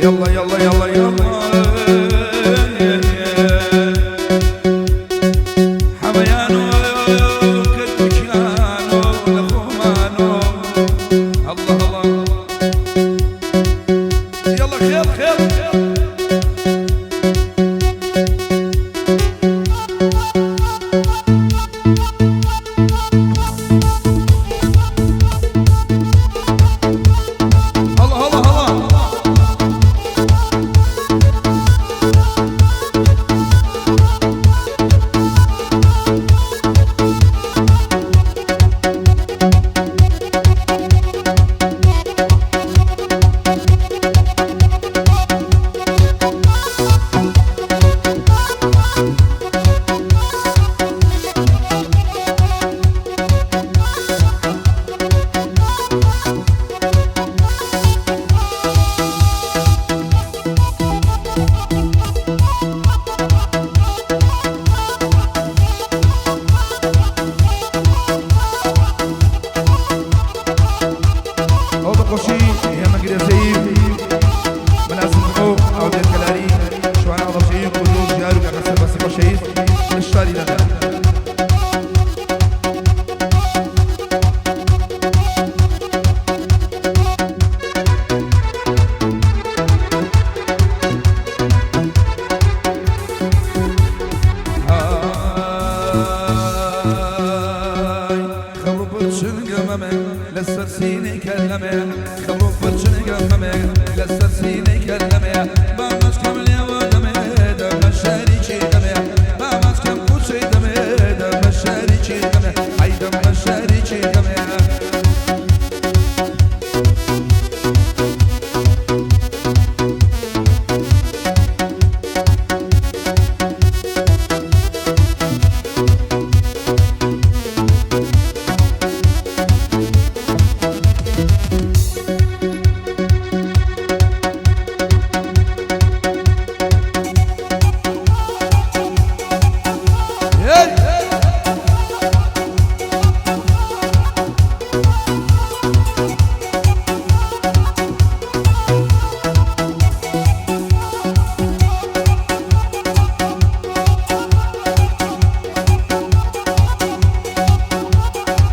يلا يلا يلا يلا حميانو كركانو لخومانو الله الله يلا خير خير. الله الله الله. ئەو بەخۆشی هێمە گرێزەیی ملازم بۆ ئەو دێرکەلاری شوانە هەڵەبجەیی کوردۆ ژیار و کاکە سەربەستی خۆشەویست لە شاری لەندەن. ئای خەبڕ پرچنگە مەمێ لەسەر سینەی کەلەمێ، خەبڕ پرچنگە مەمێ لەسەر سینەی کەلەمێ، با مەچکەم لێوە دەمێ دەمە شەریکی دەمێ، با مەچکەم کوچەی دەمێ دەمە شەریکی دەمێ، ئەی دەمە شەریکی دەمێ. هی!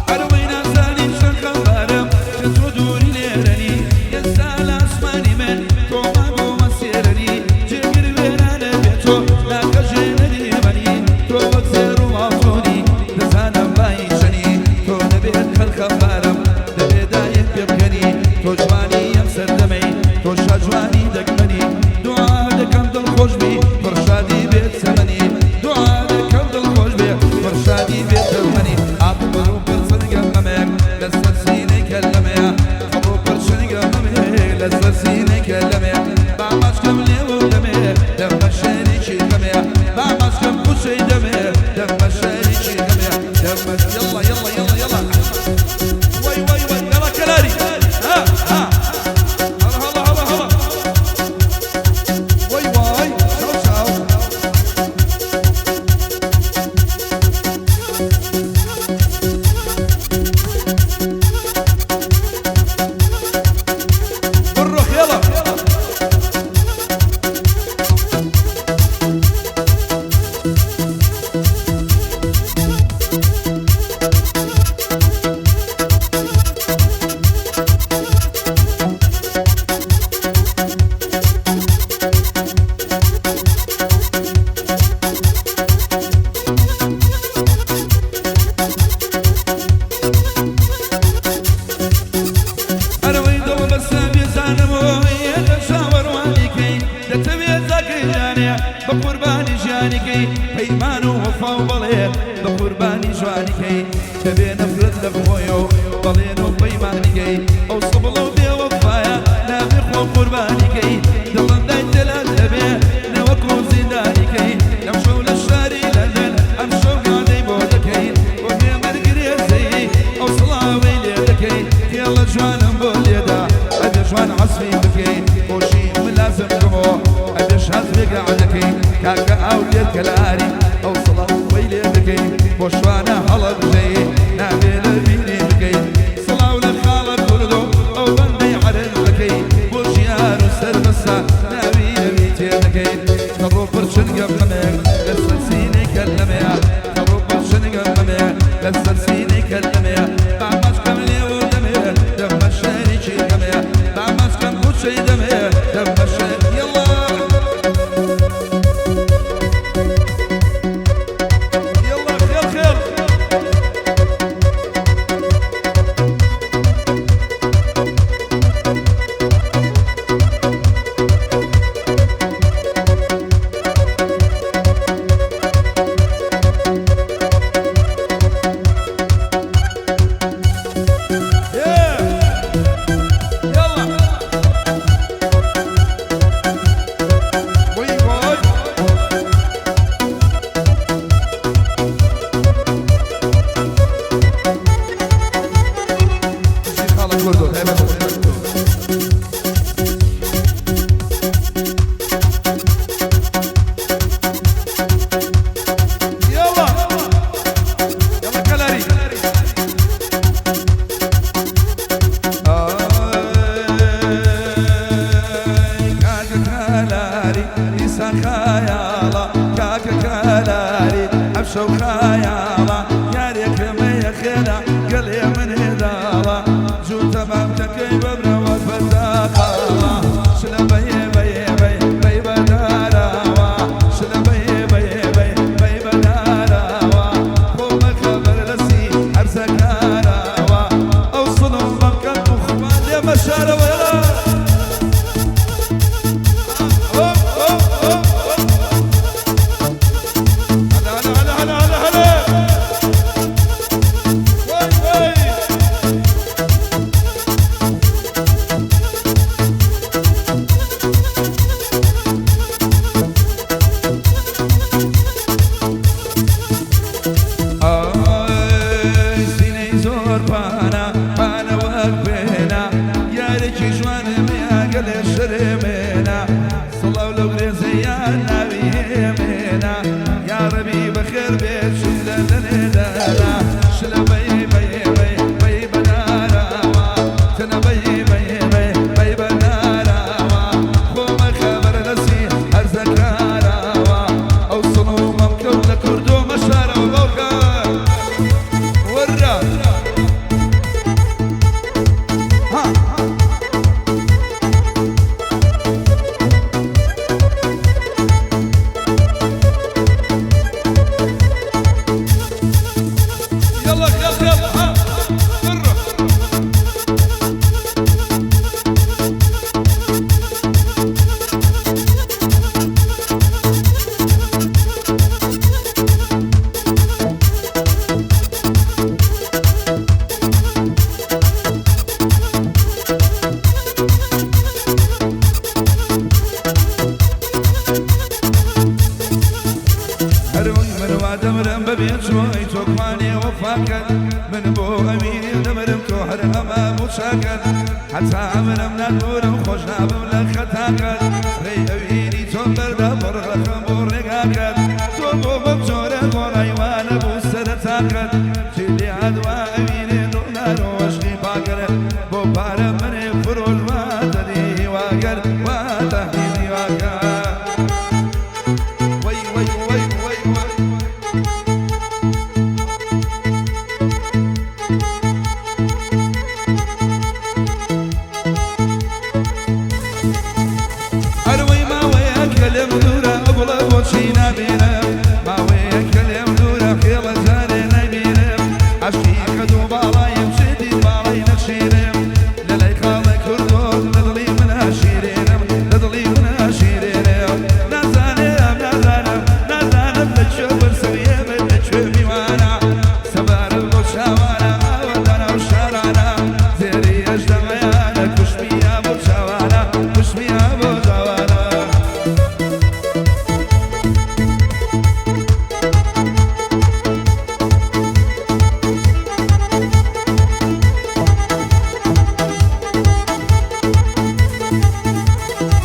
ئەرەوەی نازانی چەند خەمبارم کە تۆ دووری لێرەنی، ئێستا لە ئاسمانی من تۆ مابوومە سێرەنی، جێگر وێرانە بێ تۆ ناکەژێنەری منی، تۆ وەک زێڕ و ئاڵتوونی دەزانم بایی چەنی، تۆ نەبێت هەر خەمبارم دەبێ دایم پێ بکەنی، تۆ جوانی ئەم سەردەمەی تۆ شاجوانی دەگمەنی، دوعا دەکەم دڵخۆش بی پڕشادی بێت زەمەنی، دوعا دەکەم دڵخۆش بێ پڕشادی بێت زەمەنی. ئاخبەر و پرچنگە مەمێک لەسەر سینەی کەلەمەیە، خەبڕ و پرچنگە مەمێ لەسەر سینەی کەلەمەیە، با ماچکەم لێوە دەمێ دەمە شەریکی دەمێ، با ماچکەم کوچەی دەمێ دەمە شەریکی دەمێ، دەمە يلا يلا يلا يلا وي وي وي يلا كلاري ها ها هلا هلا هلا هلا وي واي شاو شاو. بالروح يلا. ئەرەوەی دڵ بەسە بێزانمەوە لە چاوەڕوانیکەی، دەتەوێت زاکەی بە قوربانی ژیانیکەی، پەیمان و وەفا و بەڵێ بە قوربانی جوانیکەی، دەبێ نەفرەت لە خۆیەوە بەڵێن و پەیمانیکەی، ئەو سبڵە و بێوەفایە نابێ خۆ قوربانیکەی، دڵم دای تەلات دەبێ نەوەکو زیندانیکەی، ئەم شەو لە شاری لەندەن ئەم شەو گادەی بۆ دەکەین، بۆ هێمەرگرێزەی ئەو سڵاوەی لێ دەکەی، تێڵە جوانم بۆ لێدا ئەبێ جوان عەسفی بکەی، خۆشی ملازم کەمەوە ئەبێ شاز بێگە دەکەی، کاکە ئاو لێت کەلاری ئەو سڵاوەی لێ دەکەی، بۆ شوانە هەڵەبژەی نابێ لە بیری بکەی، سڵاو لە خاڵە کوردۆ ئەو بەندەی عەرز دەکەی، بۆ ژیان و سەربەسە خایاڵە کاکە کالاری ئەمشەو خایاڵە یارێکم هەیە خێرا گەلێ من هێداڵە جووتە مامکەکەی ببرەوە بەتاقاڵە شلە بەیێ بەیێ بەی بەی بەداراوە شلە بەیێ بەیێ بەی بەی بەداراوە خۆمە خەبەر لەسی هەرزەکاراوە ئەو سڵم بەمکە بخوا لێمە شارەوە یەڵا. هلا هلا هلا هلا هلا وي وي. ئای سینەی زۆر پانە پانە وەک پێنە یارێکی جوانم یا گەلێ شەرمێنە سڵاو لەو گرێزەیان ناوی هێمێنە یاڕەبی بەخێر بێت چون لە دەنێدانا شلە بەی بەی بەی بەی بەداراوە تنە بەی بەی بەی بەی بەداراوە خۆمە خەبەر لەسی هەرزەکاراوە ئەو سڵ و مەمکەو لە کوردۆ مەشارەوە بەوکە وەرە ها. يلا يلا يلا ها مرة. هەروەک من وا دەمرم بەبێ چۆی تۆ کوانێ وەفاکەت من بۆ ئەوینێ دەمرم تۆ هەر ئەمە بۆ چاکەت حەتا منم نادورم خۆش نابم لە خەتاکەت ڕێی ئەوینی تۆم بەردە بڕغەخەم بۆ ڕێگاکەت تۆ بۆ بەم جۆرە گۆڕای وا نەبوو سەرەتاکەت چی لێ هاتوە ئەوینێ دڵدار و عەشقی پاکەرە بۆ پارە منێ فرۆش وا تەدی واگەر وا تەهدیدی واکە وەی وەی وەی وەی وەی. ئەروەی ماوەیەکە لێم دوورە ئەگوڵە بۆچی نابینم ماوەیەکە لێم دوورە خێڵە جارێ نایبینم عەشقی قەد و باڵایم چێدی باڵای نەخشینم لە لای خاڵە کوردۆت لە دڵی منە شیرینم لە دڵی منە شیرینم نازانم نازانم نازانم لە کوێ پرسم ئێمە لە کوێ میوانە سەبارەت بۆ چاوانە ئاوەدانە و شارانە زێری ئەژدەمەیانە کوشمیە بۆ چاوانە کوشمیە بۆ چاوانە.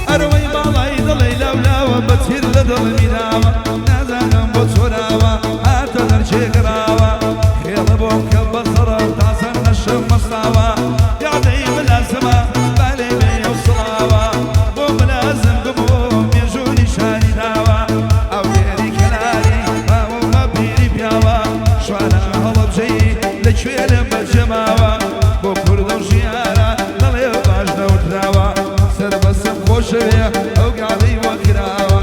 ئەرەوەی باڵای دڵی لەولاوە بە تیر لە دڵمی داوە نازانم بۆ چۆراوە هاتە دەرچێ گەڕاوە خێڵە بۆم کە بەسەڕە تازە نەشم مەستاوە یادەی ملازمە بالێ بێ و سڵاوە بۆ ملازم ببوو مێژوو نیشانی داوە ئەو دێری کەلاری باوە بە پیری پیاوە شوانە هەڵەبجەی لەکوێ لێم بەجێماوە بۆ کوردە و ژیانە دەڵێ باش نەوتراوە سەربەسم خۆشەوێ ئەو گاڵی وەکراوە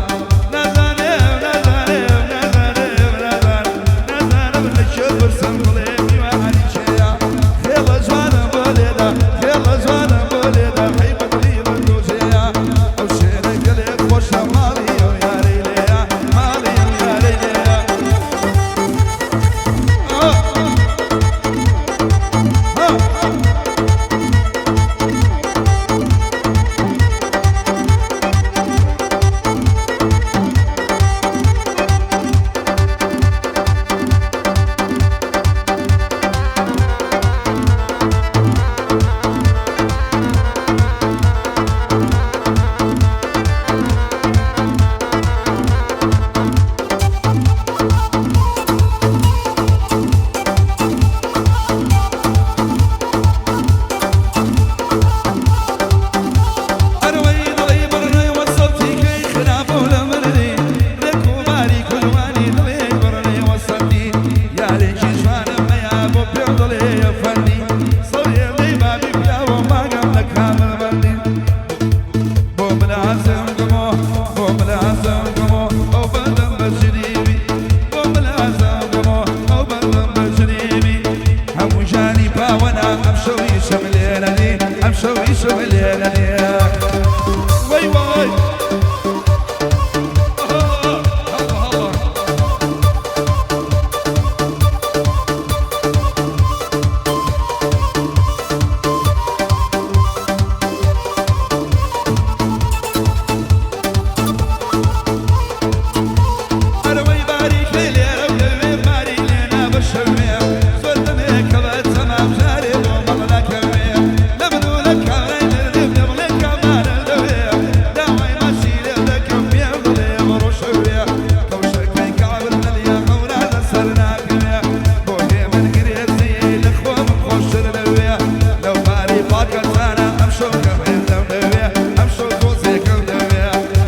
نازانم نازانم نازانم نازانم نازانم لەکوێ پرسم بڵێ میوانی کێیە خێڵە جوانە بۆ لێدا خێڵە جوانە بۆ لێدا حەی بەدڵی من دۆجێیە ئەو شێرە گەلێ خۆشە ماڵی ئەو یارەی لێیە ماڵی ئەو یارەی لێیە. ها. ملازم کەمۆ، بۆ ملازم کەمۆ ئەو بەندەم بە جریبی، بۆ ملازم کەمۆ ئەو بەندەم بە جریبی. هەموو ژانی پاوەنا ئەم شەوی شەم لێرەنی، ئەم شەوی شەم لێرەنی. وەی وای هەڵە هەڵە. ئەرەوەی باریکەی لێرە و لەوێ باری لێنا بە شەوێ، زۆر دەمێکە بە تەمام جارێ بۆ مەڵ ناکەوێ. لە من و لە کارای دەردێ پێ بڵێ کامانە دەوێ، داوای ماچی لێ دەکەم پێم دەڵێ بڕۆ شەوێ. کەوشەکەی کابر لەلیا هەورا لەسەر ناکەوێ، بۆ هێمن گرێزی لە خۆم خۆشتر دەوێ. لەو پارەی پاکەتانە ئەم شەو کەم هێندەم دەوێ، ئەم شەو تۆزێکم دەوێ.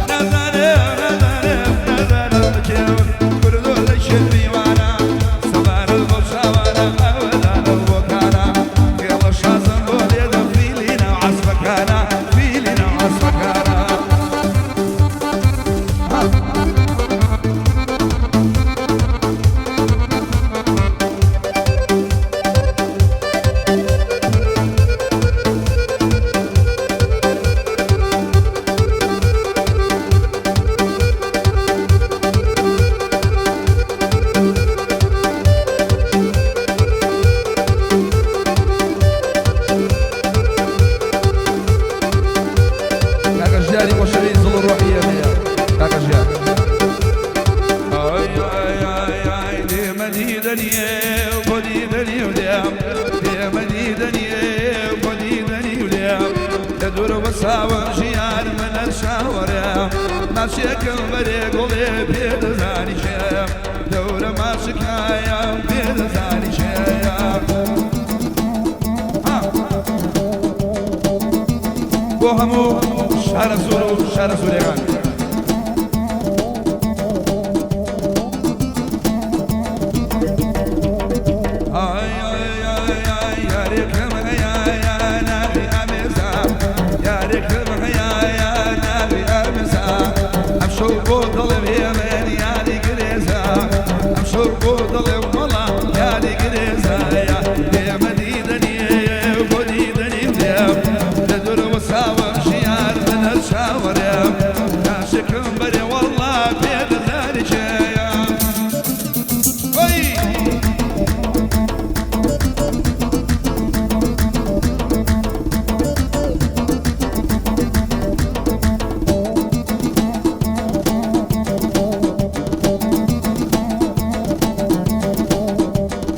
نازانێ نازانێ نازانم بکێم کوردۆ لە شێت میوانە، سەبارەت بۆ چاوانە ئەوەدانە بۆکانە، خێڵە شازم بۆ لێدە فیلی ناو عەسفەکانە، فیلی ناو عەسفەکانە. کاکە ژیاری خۆشەویست دڵ و ڕۆحی ئێمەیە کاکە ژیار. ئای ئای ئای ئای لێمە دیدەنیێ و بۆ دیدەنی و لێم، لێمە دیدەنیێ و بۆ دیدەنی و لێم. لە دوور وەساوم ژیان من هەر چاوەڕێم، ماچێکم بەرێ گوڵێ پێ دەزانی کێم، دەورە ماچکایم پێ دەزانی کێم. بۆ هەموو شارە زۆر و شارە زۆرەکان. ئای ئای ئای ئای یارێکم هەیە ناوی ئامێزا، یارێکم هەیە ناوی ئامێزا. ئەم شەو بۆ دڵم هێمن یاری گرێزا، ئەم شەو بۆ دڵم وەڵا یاری گرێزا. لێمە دیدەنیێ بۆ دیدەنی لێم، لە دوور وەساوم ژیان من هەر چاوەڕێم، ناشکم بەرێ وەڵا پێ دەزانی کێیە. وەی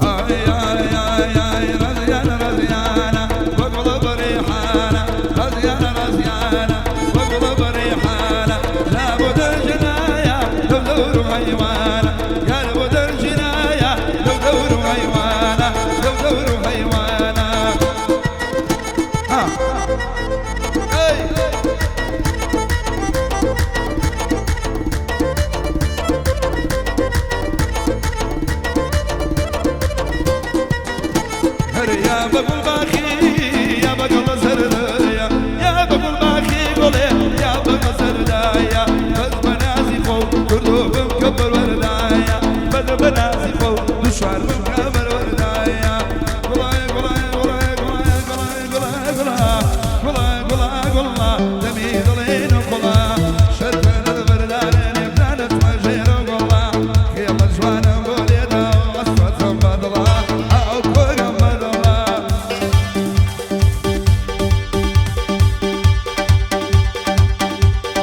ئای ئای ئای ئای ڕەزیانە ڕەزیانە وەگوڵە بەڕێحانە، ڕەزیانە ڕەزیانە وەگوڵە بەڕێحانە. لا بۆ دەرجنایە لەو دەور و هەیوانە، یار بۆ دەرجنایە لەو دەور و هەیوانە، لەو دەور و هەیوانە. ها ئەی هەر یا بە گوڵباخی یا بە گوڵە زەردەیە، یا بە گوڵباخی گوڵێ یا بە زەردایە. بەس بە نازی خۆ کوردۆ بم کە پەروەردایە، بەس بە نازی خۆ دوشوار بم کە پەروەردایە. گوڵای گوڵای گوڵای گوڵای گوڵای گوڵای گوڵا گوڵا گوڵا گوڵا دەمی دڵێن و قوڵا، شەرفەنە بەردارێ لێبدانت مەژێرە گوڵا. خێڵە جوانم بۆ لێدا ئەسوەتم بەدڵا، ئەو کۆگەم بەدڵا.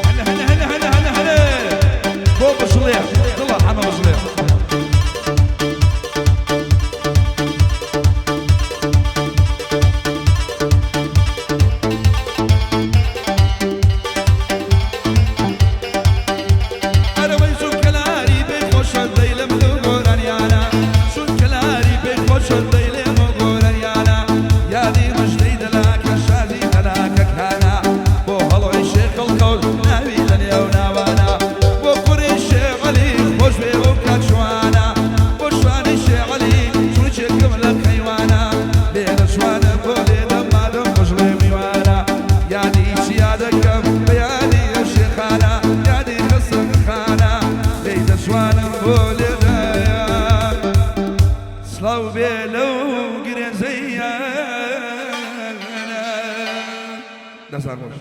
هەلە هەلە هەلە هەلە هەلە هەلە بۆ بژڵێ دڵە حەمە بژڵێ. ئەرەوەی چونکەلاری پێی خۆشە دەیلم لەو گۆرانیانە، چونکەلاری پێی خۆشە دەیلێم و گۆرانیانە. یادی مژدەی دەلاکە شادی دەلاکەکانە، بۆ هەڵۆی شێخڵ کەوت ناوی لە نێو ناوانە، بۆ کوڕی شێعەلی خۆش بێ ئەو کاچوانە، بۆ شوانی شێعەلی چونچێکم لە قەیوانە. لێرە شوانە بۆ لێدە مادەم بژڵێ میوانە، یادی چیا دەکەم بە یادی ئەو جوانم بۆ لێدایە. سڵاو بێ لەو گرێزەیانە. دەستان خۆش.